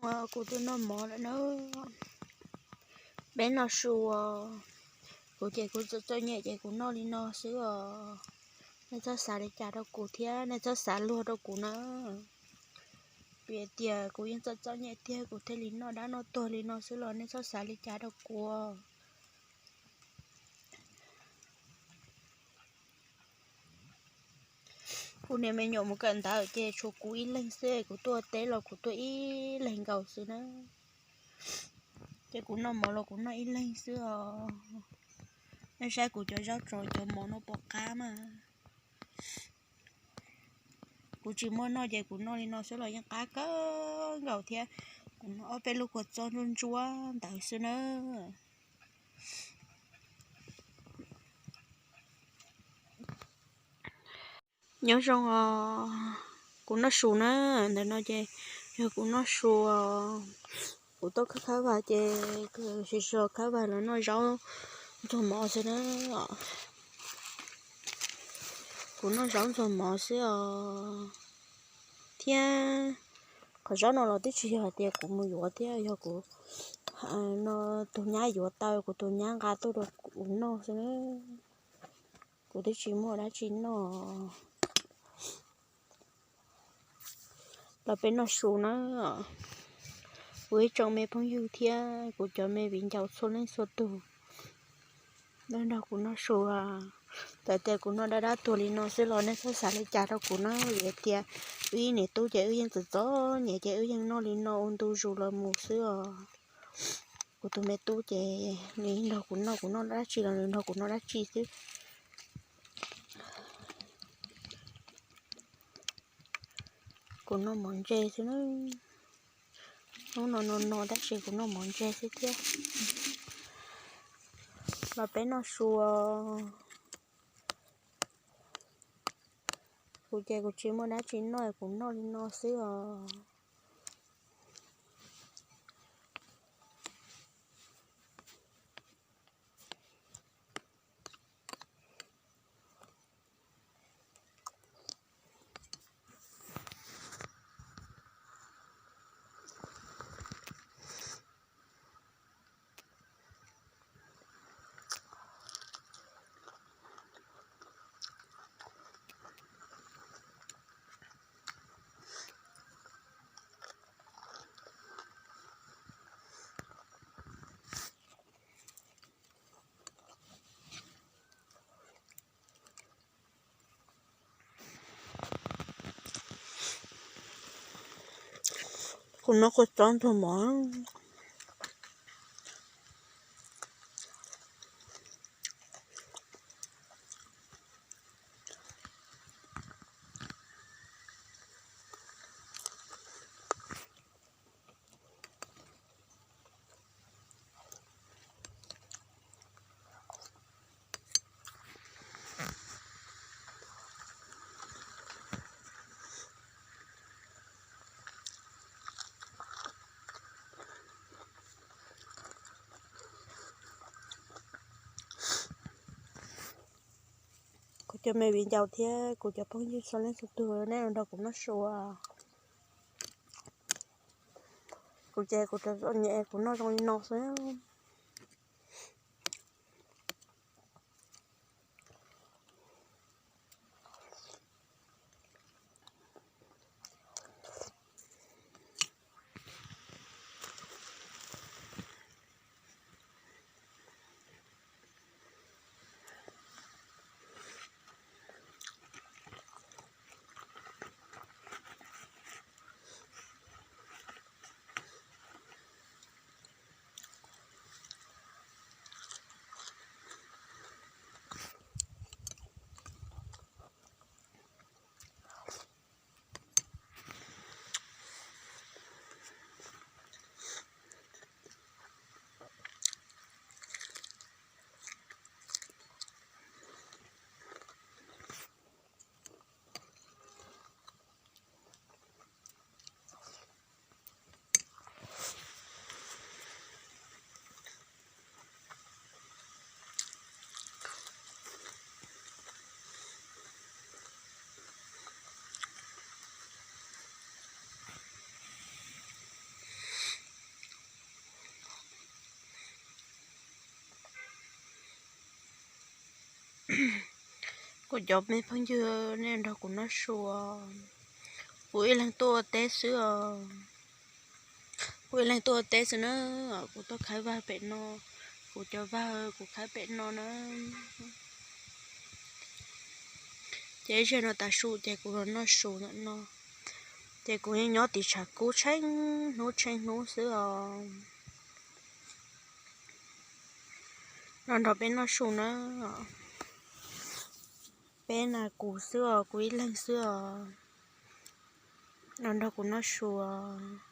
Kuv twb noj mov lawm na. Peb noj su os. Kuv ces kuv txom txom nyem ces kuv noj li no xwb os. Nej txhob xav li cas rau kuv thiab nej txhob xav luag rau kuv na. Vim tias kuv yeej txom txom nyem tiag kuv thiaj li noj dab noj tuag li no xwb los nej txhob xav li cas rau kuv. Kuv niam me nyuam mus kawm ntawv ces tshuav kuv ib leeg xwb, kuv tuaj teb los kuv tuaj ib leeg nkaus xwb na. Ces kuv noj mov los kuv noj ib leeg xwb os. Nej saib kuv cov zaub tsuag cov mov no pom qab mas. Kuv tsis muaj noj ces kuv noj li no xwb los yeej qab kawg nkaus thiab. Kuv noj ob peb lub kua txob ntsuab ntsuab ntawd xwb na. Nyob zoo os, kuv noj su na, ntawm no ces yog kuv noj su os. Kuv tuaj khawb khawb vag ces sib sau khawb vag los noj zaub ntxuag mov xwb na. Kuv noj zaub ntxuag mov xwb os. Thiab qhov zaub no los twb tsis yog hais tias kuv mus yuav thiab, yog kuv no tus nyab yuav tau, kuv tus nyab nqa tuaj rau kuv noj xwb na. Kuv twb tsis muaj dab tsi noj. Los peb noj su na, kuv ib tsoom me phooj ywg thiab kuv cov me viv ncaus txhua leej txhua tus, nej nrog kuv noj su. Txawm tias kuv noj dab dab tuag li no xwb los nej txhob xav li cas rau kuv na, vim tias wb ib niam tub ces wb yeej txom txom nyem ces wb yeej noj li no ua ntu zus los mus xwb os. Kuv tus me tub ces nws nrog kuv noj, kuv noj dab tsi los nws nrog kuv noj dab tsi xwb. Kuv noj mov ntse xwb na. Hnub no no no tab sis kuv noj mov ntse xwb thiab. Los peb noj su os. Kuv ces kuv tsis muaj dab tsi noj, kuv noj li no xwb os. Kuv noj kua txob ntxuag mov. Kuv cov me viv ncaus thiab kuv cov phooj ywg txhua leej txhua tus, nej los nrog kuv noj su. Kuv ces kuv txom txom nyem kuv noj zoo li no xwb. Cov me phooj ywg, nej nrog kuv noj su. Kuv ib leeg tuaj ua teb xwb os. Kuv ib leeg tuaj ua teb xwb na. Kuv tuaj khawb vaj pem no. Kuv cov vaj kuv khawb pem no na. Ces ib zaug no tav su ces kuv los noj su ntawm no. Ces kuv yeej nyob tim tshav kub tsheej hnub tsheej hnub xwb os. Los nrog peb noj su na. Peb na, kuv xwb os, kuv ib leeg xwb os. Los nrog kuv noj su os.